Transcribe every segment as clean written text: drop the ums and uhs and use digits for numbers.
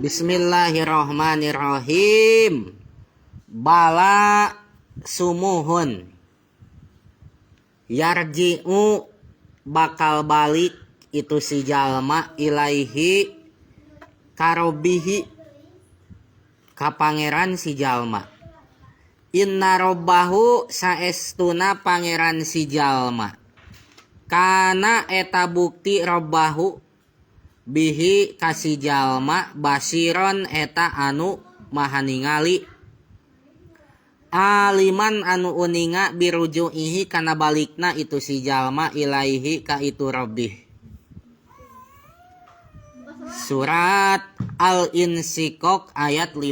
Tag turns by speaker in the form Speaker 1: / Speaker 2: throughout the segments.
Speaker 1: Bismillahirrahmanirrahim. Bala sumuhun. Yarji'u bakal balik itu si jalma ilaihi karobihi ka pangeran si jalma. Inna robbahu saestuna pangeran si jalma. Kana eta bukti robbahu bihi ka si jalma basiron eta anu maha ningali. Aliman anu uninga birujuihi kana balikna itu si jalma ilaihi ka itu rabbih. Surat Al-Insyiqaq ayat 15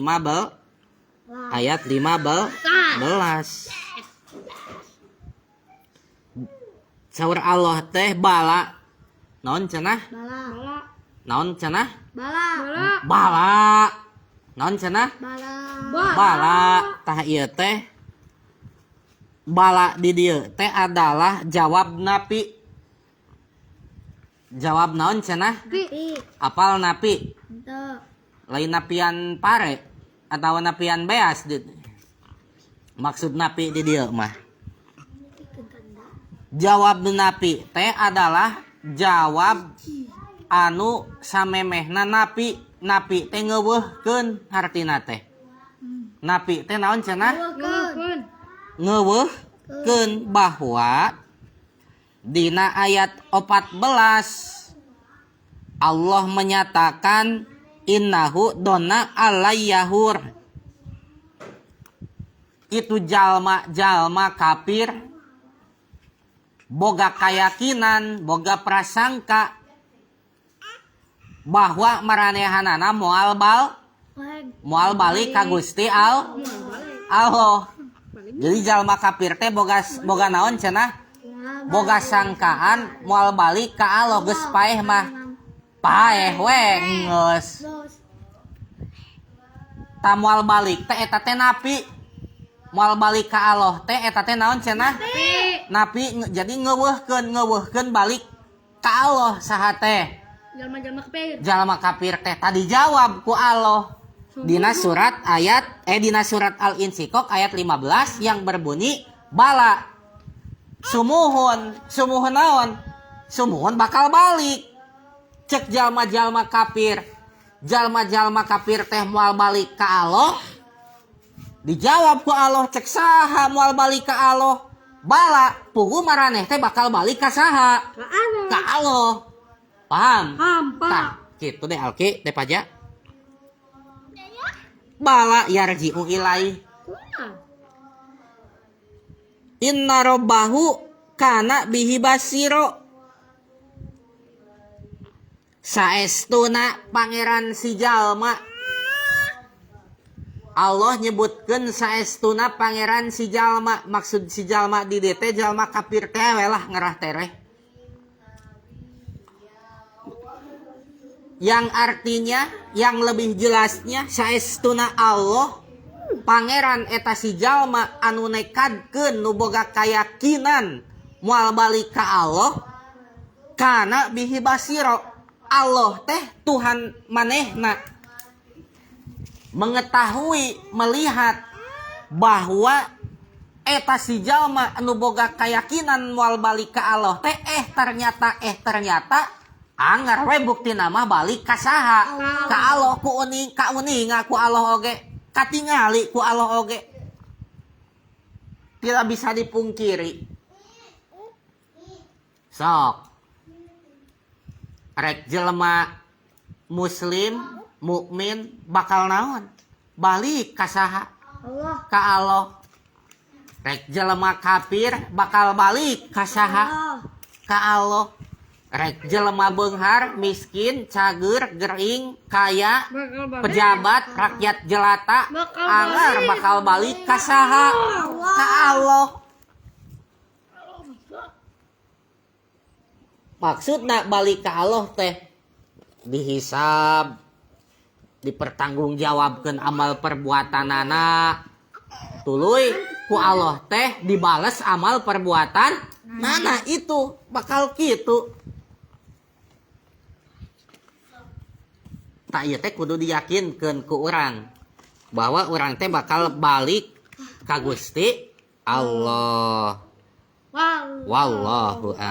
Speaker 1: ayat 15. Saur Allah teh bala naon cenah?
Speaker 2: Bala.
Speaker 1: Naon cenah?
Speaker 2: Bala.
Speaker 1: Bala. Naon cenah?
Speaker 2: Bala.
Speaker 1: Bala. Tah ieu teh bala di dieu teh adalah jawab napi. Jawab naon cenah?
Speaker 2: Napi.
Speaker 1: Apal napi?
Speaker 2: Henteu.
Speaker 1: Lain napian pare atawa napian beas di. Maksud napi di dieu mah. Jawab napi teh adalah jawab anu samemehna napi. Napi teh ngeuweuhkeun hartina teh. Napi teh naon cenah?
Speaker 2: Ngeuweuhkeun.
Speaker 1: Ngeuweuhkeun bahwa dina ayat 14 Allah menyatakan innahu dona alayyahur. Itu jalma-jalma kafir boga keyakinan, boga prasangka bahwa maranehanana moal moal balik ka Gusti Allah. Jadi jalma kafir teh boga naon cenah? Boga sangkaan moal balik ka Allah, geus paeh mah. Paeh we geus. Ta moal balik teh eta teh napi. Moal balik ka Allah teh eta teh naon cenah? Napi. Jadi ngeuweuhkeun balik ka Allah saha teh?
Speaker 2: Jalma-jalma kafir.
Speaker 1: Jalma kafir teh tadi jawab ku Allah. Dina surat ayat dina surat Al-Insyiqaq ayat 15 yang berbunyi bala sumuhun, sumuhun naon? Sumuhun bakal balik. Cek jalma-jalma kafir. Jalma-jalma kafir teh moal balik ka Allah. Dijawab ku Allah, cek saha moal balik ka Allah? Bala pugu maraneh teh bakal balik ka saha? Ka Allah. Paham?
Speaker 2: Hampa.
Speaker 1: Tah, kitu deh Alki, teh paja. Bala yarji'u ilaih. Inna robbahu kana bihi basiro. Saestuna pangeran si jalma. Allah nyebutkeun saestuna pangeran si jalma. Maksud si jalma di dieu teh jalma kafir teh we lah ngerah tereh. Yang artinya, yang lebih jelasnya saestuna Allah pangeran eta si jalma anu nekadkeun nu boga kayakinan moal balik ka Allah kana bihi basiro. Allah teh Tuhan manehna mengetahui, melihat bahwa eta si jalma anu boga keyakinan moal balik ka Allah teh ternyata anggar we bukti nama balik ka saha? Ka Allah. Ku uning, ka uninga ku Allah oge, katingali ku Allah oge, tidak bisa dipungkiri. Sok rek jelema muslim mukmin bakal naon? Balik ka saha?
Speaker 2: Allah.
Speaker 1: Ka Allah. Rek jelema kafir bakal balik ka saha? Ka Allah. Rek jelema beunghar, miskin, cager, gering, kaya, pejabat, rakyat jelata, anggar bakal balik ka saha? Ka Allah. Maksudna balik ka Allah teh dihisab, dipertanggungjawabkeun amal perbuatanana. Tuluy ku Allah teh dibales amal perbuatan nana itu bakal kitu. Tah, ieu teh kudu diyakinkeun ku urang bahwa urang teh bakal balik ka Gusti Allah.
Speaker 2: Wow.
Speaker 1: Wallahu a'lam.